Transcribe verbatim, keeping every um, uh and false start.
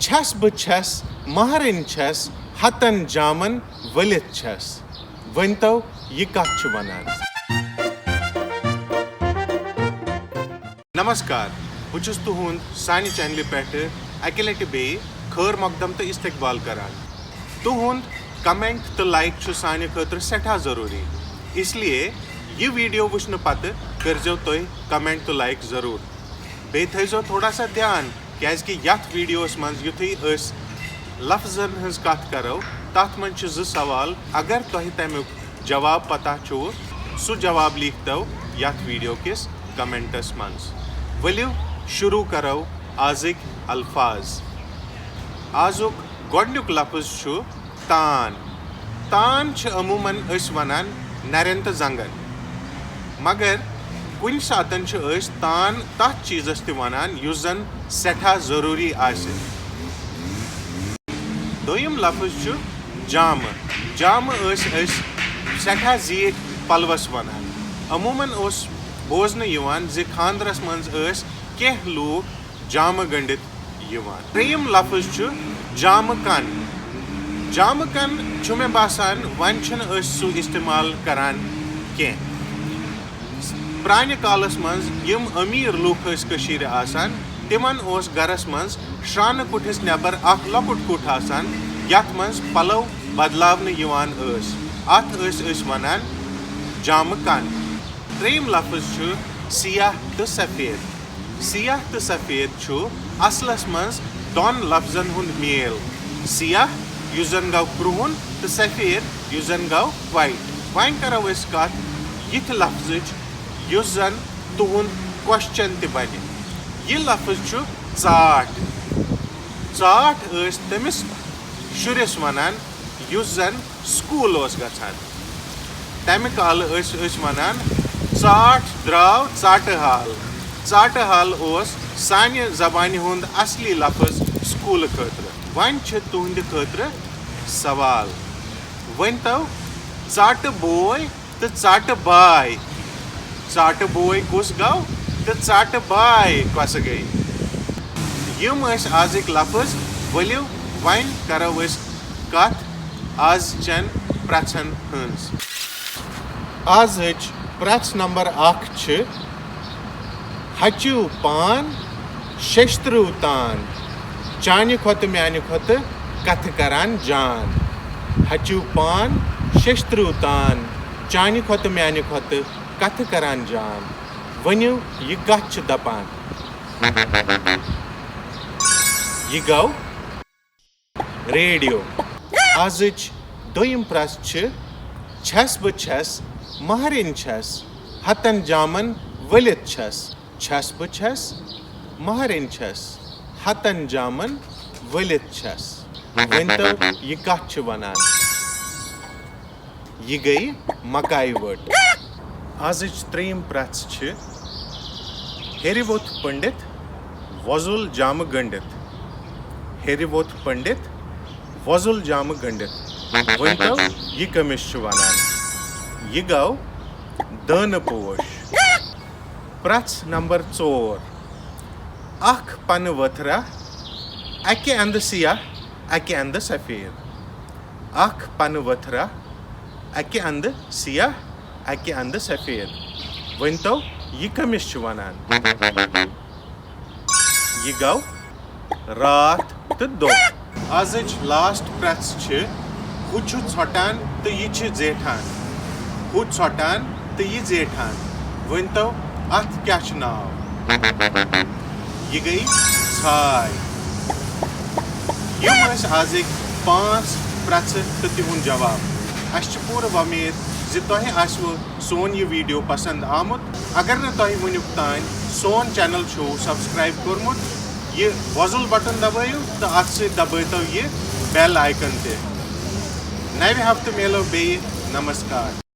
چھَس بہٕ چھَس، مہرٕنۍ چھَس، ہَتَن جامَن ؤلِتھ چھَس۔ ؤنۍ تو، یہِ کَتھ چھِ وَنان؟ نمسکار، بہٕ چھُس تُہُنٛد سانہِ چینلہِ پٮ۪ٹھٕ اَکہِ لَٹہِ بیٚیہِ خٲر مقدم تہٕ استقبال کران۔ تُہُنٛد comment تہٕ like چھُ سانہِ خٲطرٕ سٮ۪ٹھاہ ضروٗری، اس لیے یہِ video وٕچھنہٕ پتہٕ کٔرزیو تُہۍ comment تہٕ like ضروٗر۔ بیٚیہِ تھٲیزیو تھوڑا سا دھیان، کیازِ کہِ یتھ videoس منٛز یُتھُے أسۍ لفظن ہٕنٛز کتھ کرو، تتھ منٛز چھِ زٕ سوال۔ اگر تۄہہِ تمیُک جواب پتہ چھُو، سُہ جواب لیکھتو یتھ video کِس commentس منٛز۔ ؤلِو شروع کرو آزٕکۍ الفاظ۔ آزُک گۄڈٕنیُک لفظ چھُ تان۔ تان چھِ عموٗماً أسۍ وَنان نَرٮ۪ن تہٕ زنٛگَن، مگر کُنہِ ساتَن چھِ أسۍ تان تَتھ چیٖزَس تہِ وَنان یُس زَن سٮ۪ٹھاہ ضروٗری آسہِ۔ دوٚیِم لفظ چھُ جامہٕ۔ جامہٕ ٲسۍ أسۍ سٮ۪ٹھاہ زیٖٹھۍ پَلوَس وَنان۔ عموٗماً اوس بوزنہٕ یِوان زِ خانٛدرَس منٛز ٲسۍ کینٛہہ لوٗکھ جامہٕ گٔنٛڈِتھ یِوان۔ ترٛیٚیِم لفظ چھُ جامہٕ کن۔ جامہٕ کن چھُ مےٚ باسان وۄنۍ چھِنہٕ أسۍ سُہ استعمال کران کینٛہہ۔ پرٛانہِ کالس منٛز یِم أمیٖر لوٗکھ ٲسۍ کٔشیٖرِ آسان، تِمن اوس گرس منٛز شرٛانہٕ کُٹھِس نٮ۪بر اکھ لۄکُٹ کُٹھ آسان، یتھ منٛز پلو بدلاونہٕ یِوان ٲسۍ۔ اتھ ٲسۍ أسۍ ونان جامہٕ کن۔ ترٛیٚیِم لفظ چھُ سیاہ تہٕ سفید۔ سیاہ تہٕ سفید چھُ اصلس منٛز دۄن لفظن ہُنٛد میل۔ سیاہ، یُس زن گوٚو کرٛہُن، تہٕ سفید، یُس زن گوٚو white۔ وۄنۍ کرو أسۍ کتھ یِتھِ لفظٕچ، یُس زن تُہُنٛد question تہِ بنہِ۔ یہِ لفظ چھُ ژاٹھ۔ ژاٹھ ٲسۍ تٔمِس شُرِس ونان، یُس زن سکوٗل اوس گژھان۔ تمہِ کالہٕ ٲسۍ أسۍ ونان، "ژاٹھ درٛاو ژاٹہٕ حال۔" ژاٹہٕ حال اوس سانہِ زبانہِ ہُنٛد اصلی لفظ سکوٗلہٕ خٲطرٕ۔ وۄنۍ چھِ تُہنٛدِ خٲطرٕ سوال۔ ؤنۍ تو، ژاٹہٕ بوے تہٕ ژاٹہٕ باے۔ ژاٹہٕ بوے کُس گوٚو تہٕ ژاٹہٕ باے کۄسہٕ گٔے؟ یِم ٲسۍ آزٕکۍ لفظ۔ ؤلِو وۄنۍ کرو أسۍ کتھ آز چٮ۪ن پرٛژھن ہٕنٛز۔ آزٕچ پرٛژھ نمبر اکھ چھِ، ہچِو پان ششترو تان، چانہِ کھۄتہٕ میانہِ کھۄتہٕ کتھٕ کران جان۔ ہچِو پان ششترو تان، چانہِ کھۄتہٕ میانہِ کھۄتہٕ کتھٕ کران جان۔ ؤنِو، یہِ کتھ چھِ دپان؟ یہِ گوٚو ریڈیو۔ آزٕچ دوٚیِم پرٛژھ چھِ، چھَس بہٕ چھَس، مہرِنۍ چھَس، ہَتَن جامَن ؤلِتھ چھَس۔ چھَس بہٕ چھَس، مہرِنۍ چھَس، ہَتَن جامَن ؤلِتھ چھَس۔ ؤنۍ تو، یہِ کَتھ چھِ وَنان؟ یہِ گٔیہِ مکایہِ ؤٹ۔ آزٕچ ترٛیٚیِم پرٛژھ چھِ، ہیٚرِ ووٚتھ پٔنٛڈِت، وۄزُل جامہٕ گٔنٛڈِتھ۔ ہیٚرِ ووٚتھ پٔنٛڈِت، وۄزُل جامہٕ گٔنٛڈِتھ۔ ؤنۍ تو، یہِ کٔمِس چھِ وَنان؟ یہِ گوٚو دٲنہٕ پوش۔ پرٛژھ نمبر ژور۔ اکھ پنہٕ ؤتھرا، اَکہِ اَندٕ سیاہ، اَکہِ اَندٕ سفید۔ اکھ پنہٕ ؤتھرا، اَکہِ اَندٕ سیاہ، اَکہِ اَندٕ سفید۔ ؤنۍ تو، یہِ کٔمِس چھِ وَنان؟ یہِ گوٚو راتھ تہٕ دۄہ۔ آزٕچ last پرٛژھ چھِ، ہُہ چھُ ژھۄٹان تہٕ یہِ چھِ زیٹھان۔ ہُہ ژھۄٹان تہٕ یہِ زیٹھان۔ ؤنۍ تو، اَتھ کیٛاہ چھُ ناو؟ یہِ گٔے ژھاے۔ یِم ٲسۍ آزٕکۍ پانٛژھ پرٛژھٕ تہٕ تِہُنٛد جواب۔ اَسہِ چھِ پوٗرٕ وۄمید زِ تۄہہِ آسِوٕ سون یہِ video پسنٛد آمُت۔ اگر نہٕ تۄہہِ وٕنیُک تام سون channel چھُو subscribe کوٚرمُت، یہِ وۄزُل button دبٲیِو تہٕ اَتھ سۭتۍ دبٲیتو یہِ bell icon تہِ۔ نَوِ ہفتہٕ میلو بیٚیہِ۔ نمسکار۔